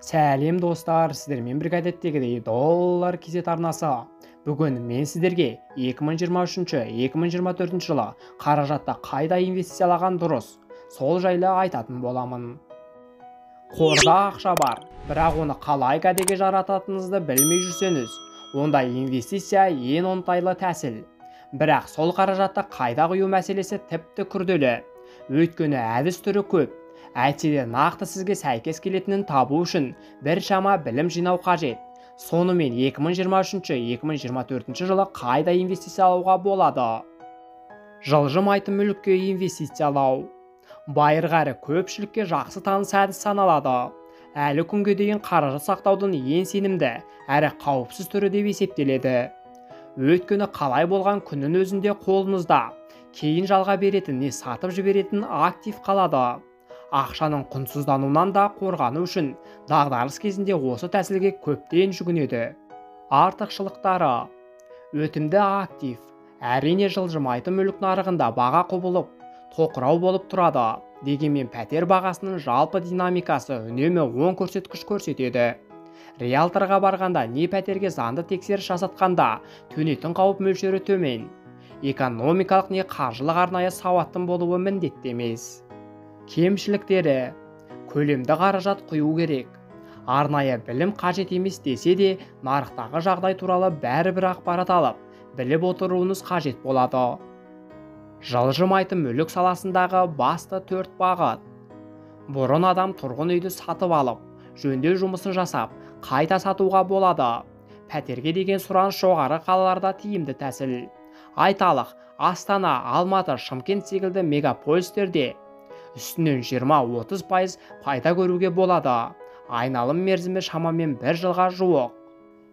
Сәлем достар, сіздермен бірге әдеттегідей Доллар KZ арнасы. Бүгін мен сіздерге 2023-2024 жылы қаражатты қайда инвестициялаған дұрыс, сол жайлы айтатын боламын. Қорда ақша бар, бірақ оны қалай кәдеге жарататыныңызды білмей жүрсеңіз, онда инвестиция ең оңтайлы тәсіл. Бірақ сол қаражатты қайда құю мәселесі тіпті күрделі. Өйткені әдіс түрі көп. Әйтсе де нақты сізге сәйкес келетінін табу үшін біршама білім жинау қажет. Сонымен 2023-2024 жылы қайда инвестициялауға болады? Жылжымайтын мүлікке инвестициялау. Байырғы әрі көпшілікке жақсы таныс әдіс саналады. Әлі күнге дейін қаражат сақтаудың ең сенімді әрі қауіпсіз түрі деп есептеледі. Өйткені қалай болған күннің өзінде қолыңызда кейін жалға беретін не сатып жіберетін актив қалады. Ақшаның құнсыздануынан да қорғану үшін дағдарыс кезінде осы тәсілге көптен жүгінеді. Артықшылықтары. Өтімді актив. Әрине жылжымайтын мүлік нарығында баға құбылып, тоқырау болып тұрады. Дегенмен пәтер бағасының жалпы динамикасы үнемі оң көрсеткіш көрсетеді. Риэлторға барғанда не пәтерге заңды тексеріс жасатқанда төнетін қауіп мөлшері төмен. Экономикалық не қаржылық арнайы сауаттың болуы міндетті емес. Кемшіліктері. Көлемді қаражат құю керек. Арнайы білім қажет емес десе де, нарықтағы жағдай туралы бәрібір ақпарат алып, біліп отыруыңыз қажет болады. Жылжымайтын мүлік саласындағы басты 4 бағыт. Бұрын адам тұрғын үйді сатып алып, жөндеу жұмысын жасап, қайта сатуға болады. Пәтерге деген сұраныс жоғары қалаларда тиімді тәсіл. Айталық, Астана, Алматы, Шымкент секілді мегаполистерде үстінен 20-30% пайда көруге болады. Айналым мерзімі шамамен 1 жылға жуық.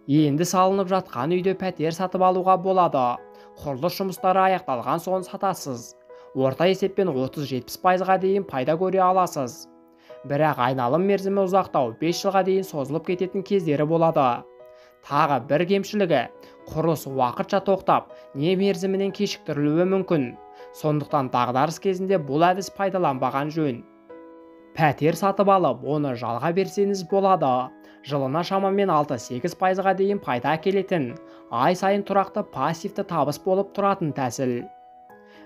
Енді салынып жатқан үйде пәтер сатып алуға болады. Құрылыс жұмыстары аяқталған соң сатасыз. Орта есеппен 30-70%-ға дейін пайда көре аласыз. Бірақ айналым мерзімі ұзақтау 5 жылға дейін созылып кететін кездері болады. Тағы бір кемшілігі, құрылыс уақытша тоқтап, не мерзімінен кешіктірілуі мүмкін. Сондықтан дағдарыс кезінде бұл әдіс пайдаланбаған жөн. Пәтер сатып алып, оны жалға берсеңіз болады. Жылына шамамен 6-8%-ға дейін пайда әкелетін, ай сайын тұрақты пассивті табыс болып тұратын тәсіл.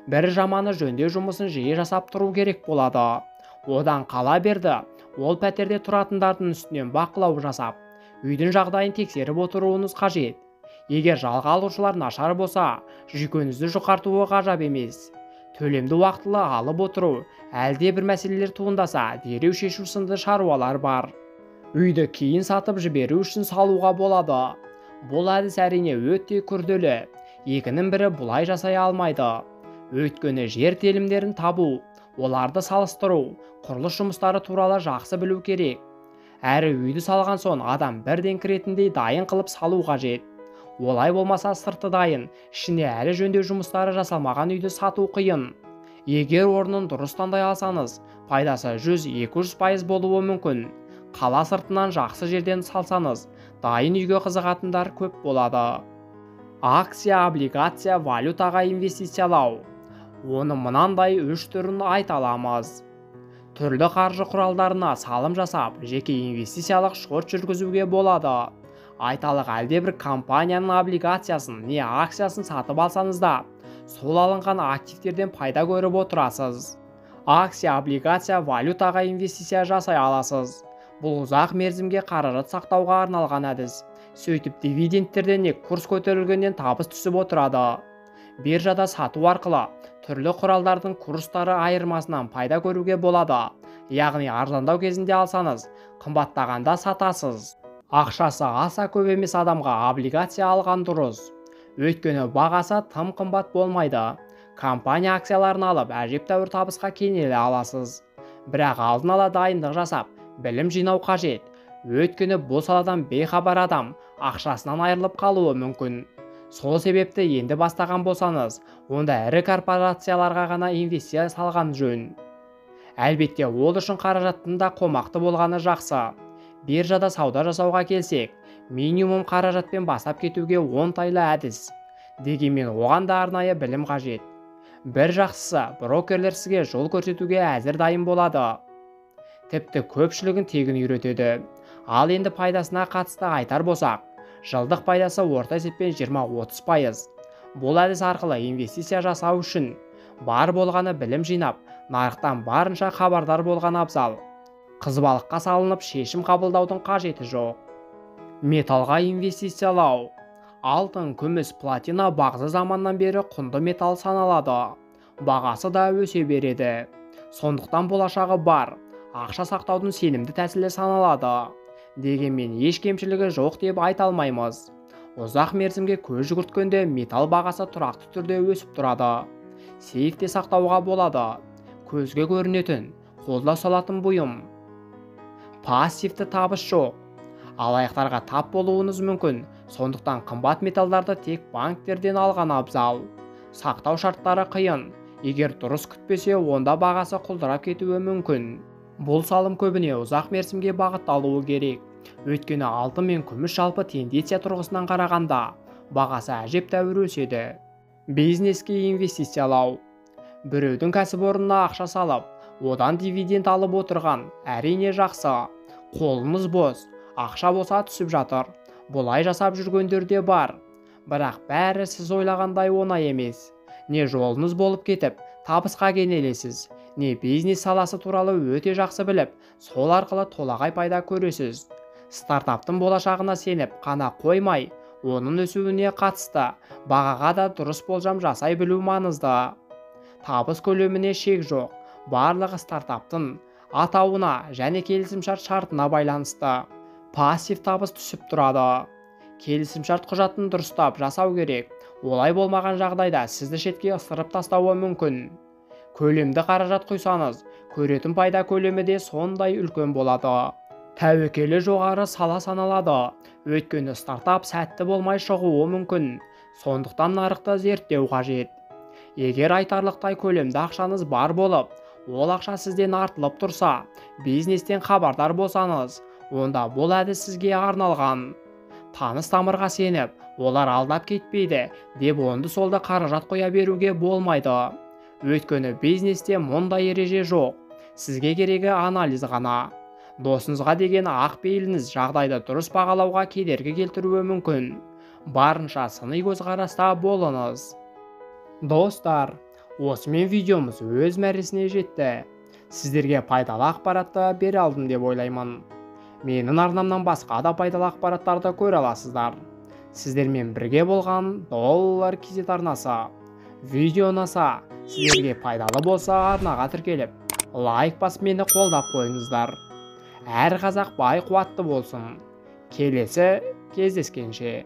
Бір жаманы жөндеу жұмысын жиі жасап тұру керек болады. Одан қала берді, ол пәтерде тұратындардың үстінен бақылау жасап, үйдің жағдайын тексеріп отыруыңыз қажет. Егер жалға алушылар нашар болса, жүйкеңізді жұқартуы ғажап емес. Төлемді уақытылы алып отыру, әлде бір мәселелер туындаса, дереу шешу сынды шаруалар бар. Үйді кейін сатып жіберу үшін салуға болады. Бұл әдіс әрине өте күрделі. Екінің бірі бұлай жасай алмайды. Өйткені жер телімдерін табу, оларды салыстыру, құрылыс жұмыстары туралы жақсы білу керек. Әрі үйді салған соң адам бірден кіретіндей дайын қылып салу қажет. Олай болмаса сырты дайын, ішіне әлі жөндеу жұмыстары жасалмаған үйді сату қиын. Егер орнын дұрыс таңдай алсаңыз, пайдасы 100-200% болуы мүмкін. Қала сыртынан жақсы жерден салсаңыз, дайын үйге қызығатындар көп болады. Акция, облигация, валютаға инвестициялау. Оны мынандай 3 түрін айта аламыз. Түрлі қаржы құралдарына салым жасап, жеке инвестициялық шорт жүргізуге болады. Айталық, әлде бір компанияның облигациясын не акциясын сатып алсаңыз да, сол алынған активтерден пайда көріп отырасыз. Акция, облигация, валютаға инвестиция жасай аласыз. Бұл ұзақ мерзімге қаражат сақтауға арналған әдіс. Сөйтіп дивидендтерден не курс көтерілгеннен табыс түсіп отырады. Биржада сату арқылы түрлі құралдардың курстары айырмасынан пайда көруге болады. Яғни арзандау кезінде алсаңыз, қымбаттағанда сатасыз. Ақшасы аса көп емес адамға облигация алған дұрыс. Өйткені бағасы тым қымбат болмайды. Компания акцияларын алып, әжептәуір табысқа кенеле аласыз. Бірақ алдын ала дайындық жасап, білім жинау қажет. Өйткені бұл саладан бейхабар адам ақшасынан айырылып қалуы мүмкін. Сол себепті енді бастаған болсаңыз, онда ірі корпорацияларға ғана инвестиция салған жөн. Әлбетте, ол үшін қаражаттың да қомақты болғаны жақсы. Биржада сауда жасауға келсек, минимум қаражатпен бастап кетуге оңтайлы әдіс. Дегенмен оған да арнайы білім қажет. Бір жақсысы, брокерлер сізге жол көрсетуге әзір дайын болады. Тіпті көпшілігін тегін үйретеді. Ал енді пайдасына қатысты айтар болсақ, жылдық пайдасы орта есеппен 20-30%. Бұл әдіс арқылы инвестиция жасау үшін бар болғаны білім жинап, нарықтан барынша хабардар болған абзал. Қызбалыққа салынып шешім қабылдаудың қажеті жоқ. Металға инвестициялау. Алтын, күміс, платина бағзы заманнан бері құнды металл саналады. Бағасы да өсе береді. Сондықтан болашағы бар, ақша сақтаудың сенімді тәсілі саналады. Дегенмен еш кемшілігі жоқ деп айта алмаймыз. Ұзақ мерзімге көз жүгірткенде металл бағасы тұрақты түрде өсіп тұрады. Сейфте сақтауға болады. Көзге көрінетін, қолда ұсталатын бұйым. Пассивті табыс жоқ. Алаяқтарға тап болуыңыз мүмкін. Сондықтан қымбат металдарды тек банктерден алған абзал. Сақтау шарттары қиын. Егер дұрыс күтпесе, онда бағасы құлдырап кетуі мүмкін. Бұл салым көбіне ұзақ мерзімге бағытталуы керек. Өйткені алтын мен күміс жалпы тенденция тұрғысынан қарағанда бағасы әжептәуір өседі. Бизнеске инвестициялау. Біреудің кәсіпорнына ақша салып, одан дивиденд алып отырған әрине жақсы. Қолыңыз бос, ақша болса түсіп жатыр. Бұлай жасап жүргендер де бар. Бірақ бәрі сіз ойлағандай оңай емес. Не жолыңыз болып кетіп, табысқа кенелесіз, не бизнес саласы туралы өте жақсы біліп, сол арқылы толағай пайда көресіз. Стартаптың болашағына сеніп қана қоймай, оның өсуіне қатысты бағаға да дұрыс болжам жасай білу маңызды. Табыс көлеміне шек жоқ. Барлығы стартаптың атауына және келісімшарт шартына байланысты. Пассив табыс түсіп тұрады. Келісімшарт құжатын дұрыстап жасау керек. Олай болмаған жағдайда сізді шетке ысырып тастауы мүмкін. Көлемді қаражат құйсаңыз, көретін пайда көлемі де сондай үлкен болады. Тәуекелі жоғары сала саналады. Өйткені стартап сәтті болмай шығуы мүмкін. Сондықтан нарықты зерттеу қажет. Егер айтарлықтай көлемді ақшаңыз бар болып, ол ақша сізден артылып тұрса, бизнестен хабардар болсаңыз, онда бұл әдіс сізге арналған. Таныс тамырға сеніп, олар алдап кетпейді деп онды-солды қаражат қоя беруге болмайды. Өйткені бизнесте мұндай ереже жоқ. Сізге керегі анализ ғана. Досыңызға деген ақ пейіліңіз жағдайды дұрыс бағалауға кедергі келтіруі мүмкін. Барынша сыни көзқараста болыңыз. Достар, осымен видеомыз өз мәресіне жетті. Сіздерге пайдалы ақпаратты бере алдым деп ойлаймын. Менің арнамнан басқа да пайдалы ақпараттарды көре аласыздар. Сіздермен бірге болған Доллар KZ арнасы. Видео ұнаса, сіздерге пайдалы болса арнаға тіркеліп, лайк басып мені қолдап қойыңыздар. Әр қазақ бай қуатты болсын. Келесі кездескенше.